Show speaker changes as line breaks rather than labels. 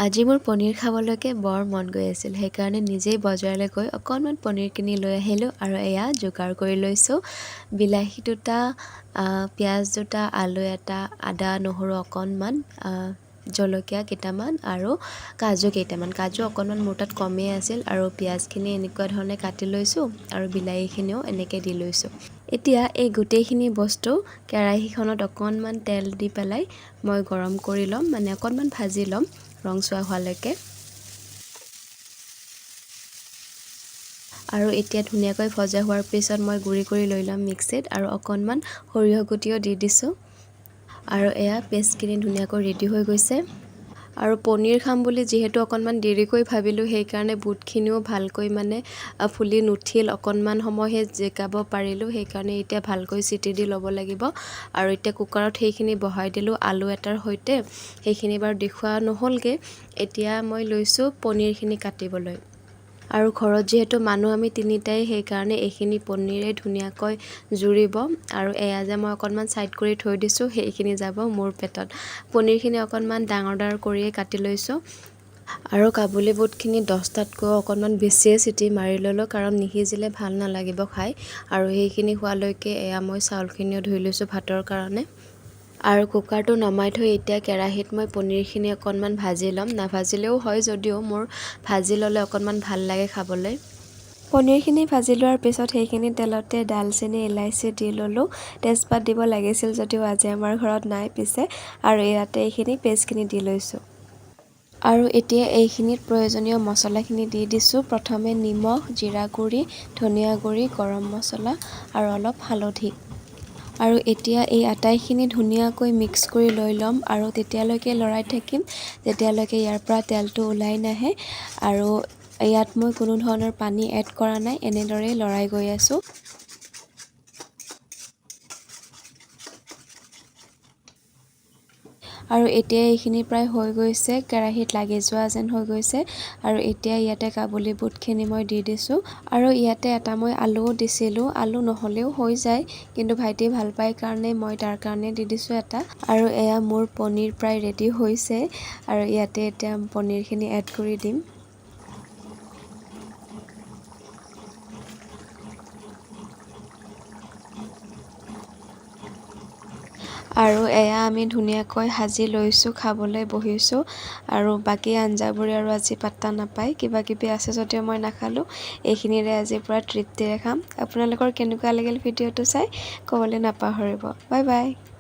আজি মোৰ পনীৰ খাবলৈকে বৰ মন গৈ আছিল, সেইকাৰণে নিজেই বজাৰলৈ গৈ অকণমান পনীৰ কিনি লৈ আহিলোঁ আৰু এয়া যোগাৰ কৰি লৈছোঁ। বিলাহী দুটা, পিঁয়াজ দুটা, আলু এটা, আদা নহৰু অকণমান, জলকীয়া কেইটামান আৰু কাজু কেইটামান। কাজু অকণমান মোৰ তাত কমেই আছিল আৰু পিঁয়াজখিনি এনেকুৱা ধৰণে কাটি লৈছোঁ আৰু বিলাহীখিনিও এনেকৈ দি লৈছোঁ। এতিয়া এই গোটেইখিনি বস্তু কেৰাহীখনত অকণমান তেল দি পেলাই মই গৰম কৰি ল'ম, মানে অকণমান ভাজি ল'ম ৰংচোৱা হোৱালৈকে। আৰু এতিয়া ধুনীয়াকৈ ভজা হোৱাৰ পিছত মই গুড়ি কৰি লৈ ল'ম মিক্সিত আৰু অকণমান সৰিয়হ গুটিও দি দিছোঁ। আৰু এয়া পেষ্টখিনি ধুনীয়াকৈ ৰেডি হৈ গৈছে। আৰু পনীৰ খাম বুলি যিহেতু অকণমান দেৰিকৈ ভাবিলোঁ, সেইকাৰণে বুটখিনিও ভালকৈ মানে ফুলি নুঠিল, অকণমান সময়হে জিকাব পাৰিলোঁ, সেইকাৰণে এতিয়া ভালকৈ চিটি দি ল'ব লাগিব। আৰু এতিয়া কুকাৰত সেইখিনি বহাই দিলোঁ আলু এটাৰ সৈতে, সেইখিনি বাৰু দেখুওৱা নহ'লগৈ। এতিয়া মই লৈছোঁ পনীৰখিনি কাটিবলৈ। আৰু ঘৰত যিহেতু মানুহ আমি তিনিটাই, সেইকাৰণে এইখিনি পনীৰে ধুনীয়াকৈ জুৰিব। আৰু এয়া যে মই অকণমান ছাইড কৰি থৈ দিছোঁ, সেইখিনি যাব মোৰ পেটত। পনীৰখিনি অকণমান ডাঙৰ ডাঙৰ কৰিয়ে কাটি লৈছোঁ। আৰু কাবুলী বুটখিনি 10টাতকৈ অকণমান বেছিয়ে চিটি মাৰি ল'লোঁ, কাৰণ নিসিজিলে ভাল নালাগিব খাই। আৰু সেইখিনি হোৱালৈকে এয়া মই চাউলখিনিও ধুই লৈছোঁ ভাতৰ কাৰণে। আৰু কুকাৰটো নমাই থৈ এতিয়া কেৰাহীত মই পনীৰখিনি অকণমান ভাজি ল'ম। নাভাজিলেও হয় যদিও মোৰ ভাজি ল'লে অকণমান ভাল লাগে খাবলৈ। পনীৰখিনি ভাজি লোৱাৰ পিছত সেইখিনি তেলতে ডালচেনি, ইলাচি দি ল'লোঁ। তেজপাত দিব লাগিছিল যদিও আজি আমাৰ ঘৰত নাই পিছে। আৰু ইয়াতে এইখিনি পেষ্টখিনি দি লৈছোঁ। আৰু এতিয়া এইখিনিত প্ৰয়োজনীয় মছলাখিনি দি দিছোঁ। প্ৰথমে নিমখ, জিৰা গুড়ি, ধনিয়া গুড়ি, গৰম মছলা আৰু অলপ হালধি। আৰু এতিয়া এই আটাইখিনি ধুনীয়াকৈ মিক্স কৰি লৈ ল'ম আৰু তেতিয়ালৈকে লৰাই থাকিম যেতিয়ালৈকে ইয়াৰ পৰা তেলটো ওলাই নাহে। আৰু ইয়াত মই কোনো ধৰণৰ পানী এড কৰা নাই, এনেদৰেই লৰাই গৈ আছোঁ। আৰু এতিয়া এইখিনি প্ৰায় হৈ গৈছে, কেৰাহীত লাগি যোৱা যেন হৈ গৈছে। আৰু এতিয়া ইয়াতে কাবুলী বুটখিনি মই দি দিছোঁ। আৰু ইয়াতে এটা মই আলুও দিছিলোঁ, আলু নহ'লেও হৈ যায়, কিন্তু ভাইটিয়ে ভাল পায় কাৰণে মই তাৰ কাৰণে দি দিছোঁ এটা। আৰু এয়া মোৰ পনীৰ প্ৰায় ৰেডি হৈছে। আৰু ইয়াতে এতিয়া পনীৰখিনি এড কৰি দিম। আৰু এয়া আমি ধুনীয়াকৈ সাজি লৈছোঁ, খাবলৈ বহিছোঁ। আৰু বাকী আঞ্জাবোৰে আৰু আজি পাত্তা নাপায়, কিবা কিবি আছে যদিও মই নাখালোঁ। এইখিনিৰে আজি পূৰা তৃপ্তিৰে খাম। আপোনালোকৰ কেনেকুৱা লাগিল ভিডিঅ'টো চাই ক'বলৈ নাপাহৰিব। Bye bye.